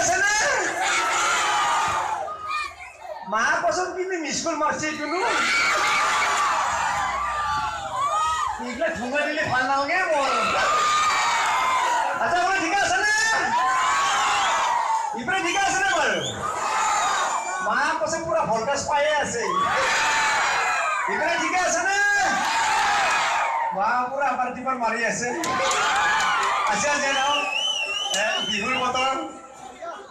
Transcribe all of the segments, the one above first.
আছে নে? মা কচম কিন্তু মিছ কল মাৰছে এইটো নো। এইগিলা ঠুঙা দিলে ভাল নালাগে মোৰ। আচ্ছা আপুনি ঠিকে আছে নে? ইপিনে ঠিকে আছে নে বাৰু? মা কচম পুৰা ভল্টেজ পায়ে আছে। ইপিনে ঠিকে আছে নে? মা পুৰা আপাৰ টিপাৰ মাৰি আছে। আচ্ছা যেন বিহুৰ বতৰ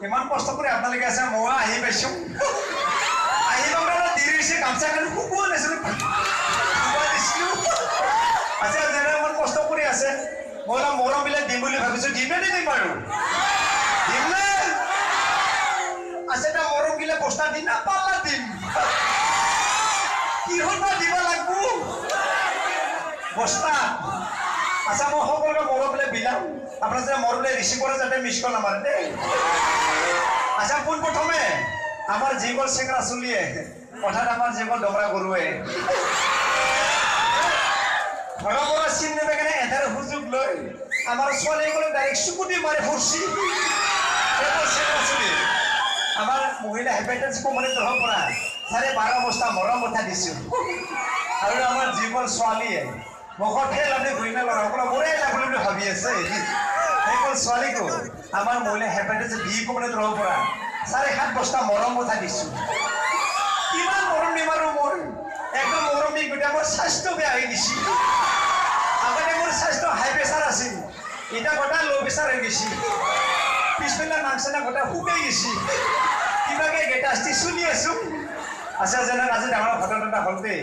ইমান কষ্ট কৰি আপোনালোকে আছে, ময়ো আহি পাইছো। আহিব কাৰণে দেৰি হৈছে, গামোচা কাৰণে শুকোৱা নাছিলো, শুকুৱাই দিছিলো। আচ্ছা যেনে ইমান কষ্ট কৰি আছে, মই অলপ মৰমবিলাক দিম বুলি ভাবিছো। দিম নে নিদিম বাৰু? দিম নে? আচ্ছা এটা মৰমগিলা বস্তা দিম না পাল্লা দিম? কিহত বা দিব লাগব বস্তা? আচ্ছা মই সকলোকে মৰমবিলাক বিলাম, আপোনাৰ যাতে মৰমবিলাক ৰিচিভ কৰে যাতে মিছ কল নামাৰে দেই। আচ্ছা পোনপ্ৰথমে আমাৰ যিসকল চেংৰা চুলিয়ে, অৰ্থাৎ আমাৰ যিসকল ডমৰা গৰুৱে ঘৰৰ পৰা চিন নেপাই কেনে এঠাৰ সুযোগ লৈ আমাৰ ছোৱালীসকলক ডাইৰেক্ট চুকুটি মাৰি ফুৰছি। চেংৰা চুলি আমাৰ মহিলা হেপেটেন্স কোম্পানীৰ তৰফৰ পৰা 12.5 বস্তা মৰম কথা দিছোঁ। আৰু আমাৰ যিসকল ছোৱালীয়ে মুখত সেই লাভ ঘূৰি না ল'ৰাসকলে মোৰে লাভ বুলি ভাবি আছে, সেইসকল ছোৱালীকো আমাৰ মহিলা হেপেটেন্স বি কোম্পানীৰ তৰফৰ পৰা 7.5 বস্তা মৰম কথা দিছোঁ। কিমান মৰম দিম আৰু, মোৰ একদম মৰম দি গোটেই মোৰ স্বাস্থ্য বেয়া হৈ গৈছে। আগতে মোৰ স্বাস্থ্য হাই প্ৰেছাৰ আছিল, এতিয়া গোটেই ল' প্ৰেছাৰ হৈ গৈছে। পিছফালে মাংস না গোটেই শুকাই গৈছে, কিবাকে গেটাষ্টি চলি আছোঁ। আচ্ছা যেনে আজি ডাঙৰ ঘটনা এটা হ'ল দেই।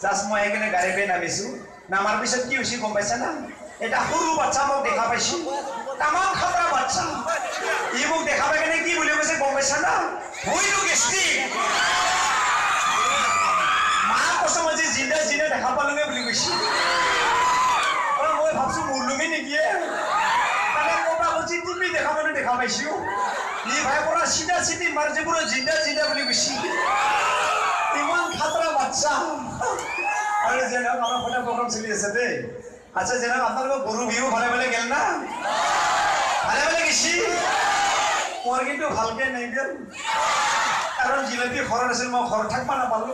জাষ্ট মই সেইকাৰণে গাড়ী পে নামিছোঁ, নামাৰ পিছত কি হৈছে গম পাইছা না? এটা সৰু বাচ্ছা মোক দেখা পাইছোঁ, তামাম খাতৰা বাচ্ছা। ই মোক দেখা পাই কেনে কি বুলি কৈছে গম পাইছা না? ভইলো গেষ্টিক। মা কচম আজি জিন্দা জিন্দা দেখা পালোগে বুলি কৈছে। মই ভাবছো মৰলোমে নেকি, মানে ক'বা কৈছি তুমি দেখা মানুহ দেখা পাইছো। ই ভাই পৰা চিধা চিধি মাৰিছে, পুৰা জিন্দা জিন্দা বুলি কৈছে। ইমান খাতৰা বাচ্ছা। আৰু যেনে আমাৰ ফটো প্ৰগ্ৰাম চলি আছে দেই। আচ্ছা যেনে আপোনালোকৰ গৰু বিহু ভালে ভালে গেল না? ভালে ভালে গেছি। মোৰ কিন্তু ভালকে নেগেল, কাৰণ জিলেপি ঘৰত আছিল, মই ঘৰত থাকিব নাপালো।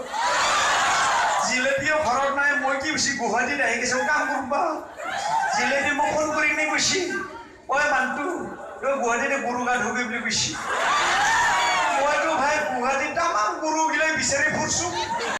জিলেপিও ঘৰত নাই, মই কি কৈছি গুৱাহাটীত আহি গৈছো কাম কৰবা। জিলেপি মোক ফোন কৰি কিনে কৈছি, ঐ মানুহটো তই গুৱাহাটীতে গৰু গা ধুবি বুলি কৈছি। মইতো ভাই গুৱাহাটীত তামাম গৰুগিলাই বিচাৰি ফুৰছো।